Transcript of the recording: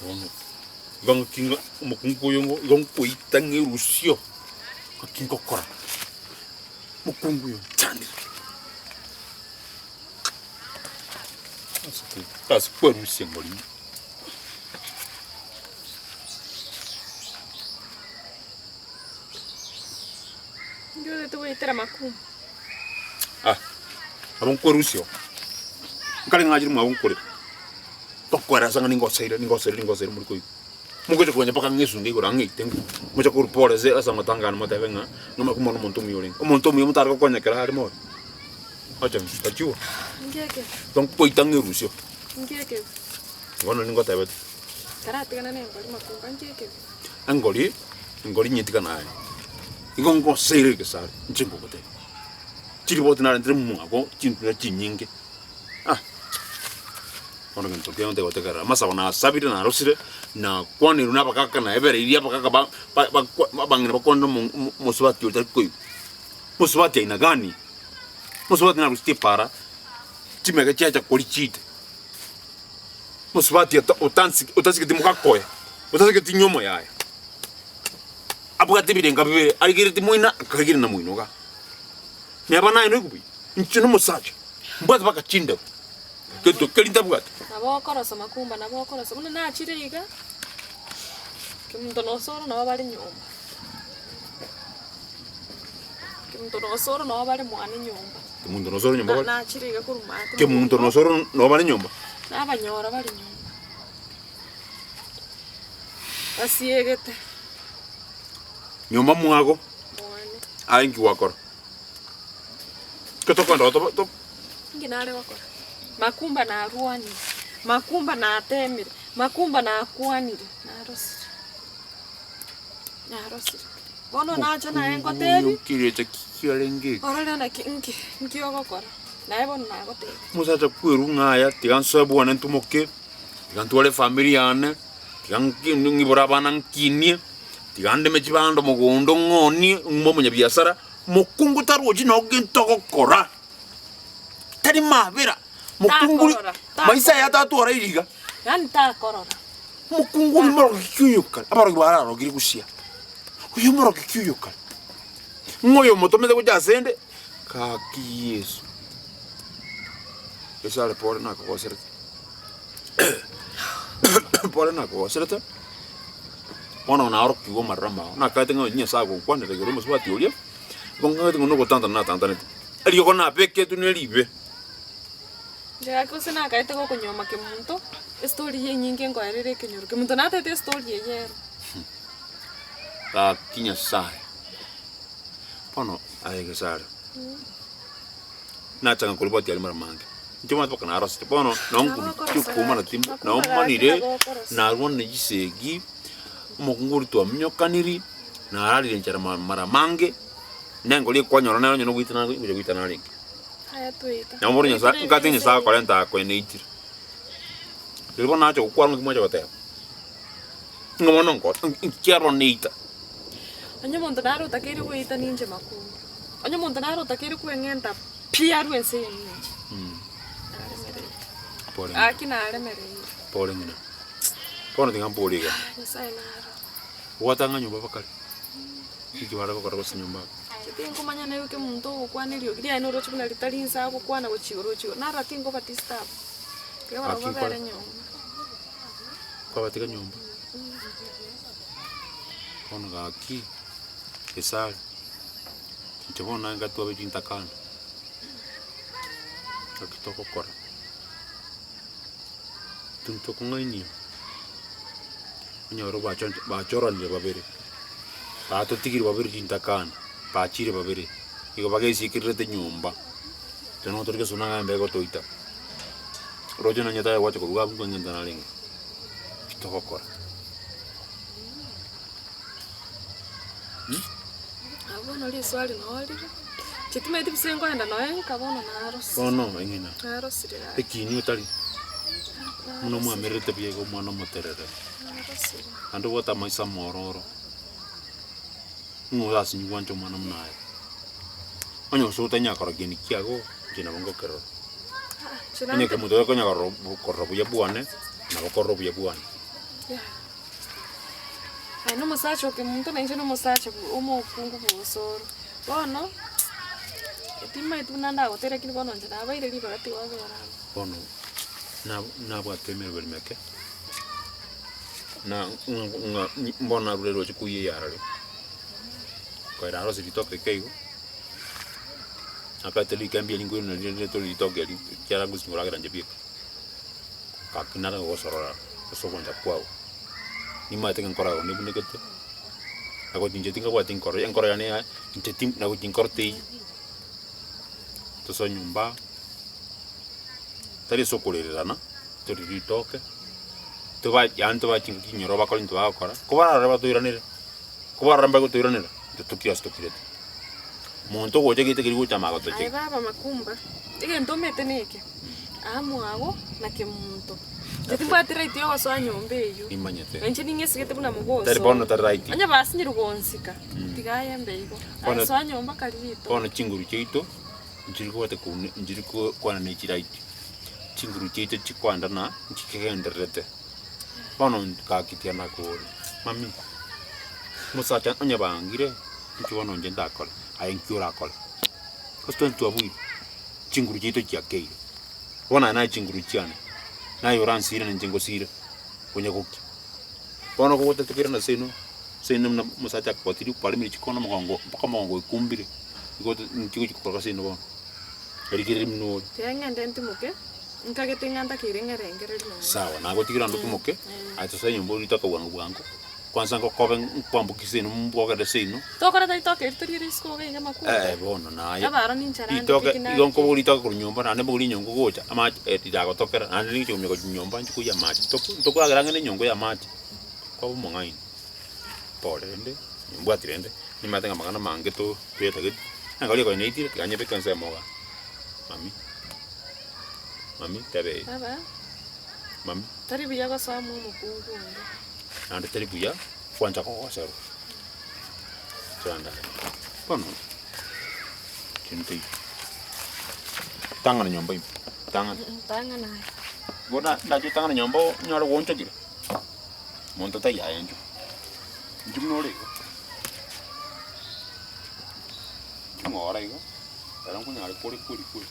Bono igo ng'aki ng'a omokungu oyo ngo igo nkoita ng'erusio, ng'aki ngokora, omokungu oyo onchandire. Ase ko ase kwerusia ng'orimo. Inki otagete goetera makumba? Ah, nabo nkwerusia oo, nkare ng'achire mwabo nkorera, tokoeresa ng'a ningoseire ningoseire ningoseire more koigwa. Mogocha konya mpaka ng'esunge igoro ang'eite ng'u, moche korwa pore ase ase amatanga ane motebe ng'a nomakumba na omonto omuya orenge. Omonto omuya motare gokonya ekero are moyo, oche ng'u tachiwa, Inki ekebe? tonkoita ng'erusio. Inki ekebe? Bono ningotebete. Taratigana na engori makumba, inki ekebe? Engori, engori nyetigana aye. Igo ngoseire egesare, inche ngogotebia. Chiriboti narentire mwago chintuya chinyinge. Ah! Bono gento kende ntegotegerera, amasabo nasabire narosire, nakwanirwe na abagaka naebereirie abagaka ba ba bakwa abang'ina bakwanire omo omo omosubati oria tari koigwa. Mosubati aina gani? Mosubati narusetie epaara, chimege chiacha koria chiite. Mosubati ota otansi otasigeti mogakoe, otasigeti nywomo yaye. Abwate ebirenga bibere, arigereti moina, akarigereria na moino iga. Neba naye noigwe buya, inche nomosacha, mbwate mpaka chinderu, gento keria ntabwate. Nabo okorosa makumba, nabo okorosa, buna nachire iga, kemunto na osoro nabo bare nyomba, kemunto na osoro nabo bare mwane nyomba. Kemunto na osoro nyomba bare? Nachire iga korwa maate. Kemunto na osoro nabo bare nyomba? Nabanyora bare nyomba. Basiegete. Nyomba mwago? Mwane. Aye inki gwakora? Ekero tokoenda oo tobe to. Inki nare gokora? Makumba narwanire, makumba natemire, makumba nakwanire, narosire, narosire. Bono nacha naye ngotebi. Okirecha ki kiarenge eke? Orore naki nki, nki ogokora, naye bono nagotebia. Omosacha kwerwa ng'a aya tiga nsoe bwane ntumoke, tiga ntware efamiri yane, tiga nki ng'ibore abana nkinie, tiga ndeme chibando mogondo ng'onie, ng'ime omonyabiasara, mokungu tarochi noo gento ogokora, tari mabera, mokungu ri Takorora, maisa aya takorora. tatwara iga. Yaani takorora. Omokungu oria morogi ki oyo kare? Abarogi bararogire gosia. Oyo morogi ki oyo kare? Ng'a oyo omotomete gocha asende? Gaki Yeso. Yeso are pore nakogoserete. Pore nakogoserete, bono naorokigwe amaroro amao. Nakaete ng'a onye Nyasae agokwanera igoro y'omosubati oria, igo ng'akaete ng'a nogotantana natantanete. Eriogo nabeketwe ne ribe. Inche gaki gose nakaete gokonyuoma kemunto, estory eye enyinge nkoerera ekenyoro. Kemunto natete estory eye ere. Gaki Nyasae, bono aye Gesare, nachaka nkoribwatia aria mara mange, inche omanyete mpaka narosete, bono nao Nabo okorosa chiokoumana gaki, timbo, makumba gaki naomanire, nabo okorosa. narwanire chisegi, omokungu oria twaminyokaniri, nararire enchara ma- mara mange, nengori ekwanyora nere onye nogoitana ngocha goitana arenge. Aya toeta. Nabo bono Nyasae, Toetire nkate ebinto Nyasae ebi. akorenta akoeneitire. Riria bono nacha gokwana ng'aki mwacha goteba, ng'a bono nko nkiarwa neita. Onye omonto nare otakeire goeta ninche makumba. Onye omonto nare otakeire kweng'enta pi arwe ense eye ninche. Naremereire. Pore ng'ina. Gaki naremereire. Pore ng'ina. Bono tiga mborie iga. Nyasaye naro. Gwatang'a nyomba bakare, inki bare gokora gose nyomba abwo? Inche tinkomanya naye oke omonto ogokwana eriogi riaye noroche buna ritari inse agokwana gochia igoro gochia igoro, narora tinkoba disturb, tiga barabwo Gaki babere nkore. nyomba. Kwabatiga nyomba? Bono gaki, esare, inche bono naye ngatwabe chintakana, gaki togokora, intwe tokong'ainia. Onyore bachonche bachoranire babere, batotigire babere chintakana, bachire babere, igo bagesiekererete nyomba, ekero nabo tori gesona ng'a embe egotoita. Oroche nonye tari gwacha korwa abwo nkong'enta narenge, ki togokora mh. Abwo bono riswali noo rire, inche timanyeti gose nkoenda noe nka bono narosire. Bono eng'ina, Narosire gaki. ekieni otari. Buna omwamererete buya iga omwana omoterere, naende obwate amaiso amororo, ng'o orasinye gwancha omwana buna aye? Onye gose otanyara korora kieni kiago, inche nabo ngokerora. Onye kemonto gekonya korora korora buya bwane, nabo korora obuya bwane. Yaya. Aye na omosacha o kemonto na inche na omosacha bwo omokungu bwa osoro. Bono, timanyeti buna ndagotebie lakini bono inche nabaire ribaga tigwabera amo. Bono nab- nabwate emeroberi meke, na ng'a ng'a mbono narure roche koiywa eyarare, koera arosie ritoke ake igo, akaete rikembe erio nkoirana rire tori ritoke erio ekiagera ngochi koragera inche bieka. Gaki nare gogosorora ase ogwancha kwao, nimanyete ng'a enkoro yao nebunekete, nagochi inche tingabwati enkoro, enkoro yane ya inche ti nagochi nkoro teiyo. Tosoe nyomba, tari ase okorererana, tori ritoke, toba yaani tobae chingaki chinyoro bakore intwe bagokora, ko bararore batoiranere, ko bararore mbari gotoiranera, intwe tokire ase tokirete. Monto ogocha gete keria gocha Aye amagotochega. baba makumba, egento omanyete neke, aa mwago na kemunto. Inche timbwati right ya ogosoa nyomba eywo. Nimanyete. Na inche ning'esigete buna Tari bono mogosoa. tari right. Onye basinyirwe gonsika, tiga ayembe igo. Aye Bono- soa nyomba kari ritoke. Bono chinguru chiaito, nchiri kobwate koune nchiri ko kwana ne chiright. Chinguru chiaito chikoendana, nchikegendererete. Bono gaki tiga nakore, mami, omosacha onye bangire. Inki bono inche ndakore? Aye nki orakore? Gose twensi twabuire, chinguru chiaito chiakeire. Bono aye naye chinguru chiane, naye oransire na inche ngosire, konya gokia. Bono kogotete na seino, seino buna omosacha akogotiria kwaremire chikona omogongo mpaka omogongo oikumbire, igo nki ogochi gokora seino bono? Rigereria buna ore. Tiga ng'ende ntimoke, nkagete ng'a ntakeire ng'erengererie nonye. Sawa, nagotigire ande otimoke, aye tosoe nyomba orite akabwango bwango. Kwanza ngokobe nkwambokia seino mbogere seino. Tokoreta ritoke eri toriere isiko iga iga makumba. Eh bono naye. Abaro ninchara ande Ritoke tiki igo narigete. nkobogoria ritoke korwa nyomba naende mbogorie enyongo gocha amache riragotokera naende rinche kominyoka gochia nyomba nchi koiyia amache. Toku ntokoragera ang'e na enyongo ya amache, kwaba omong'aini. Pore rende, nimbwati rende, nimanyete ng'a amang'ana amange to toyatageti, engori ekonyora naitire tiga nyebeke ensemo igaa, mami, mami tebe eye, Baba, mami. tari buya gosoa mwa omokungu onde. Naende tari buya gwancha kogoserwa. Chanda. Bono chinto echi. Tang'ana nyomba ime, tang'ana. Tang'ana aye. Bono nache otang'ane nyomba onyore gwoonchokire, monto taiyo aye inchuo. Inchuo buna ore igo. Inchuo ng'ora igo, ekero nkonyara kore kweri kweri.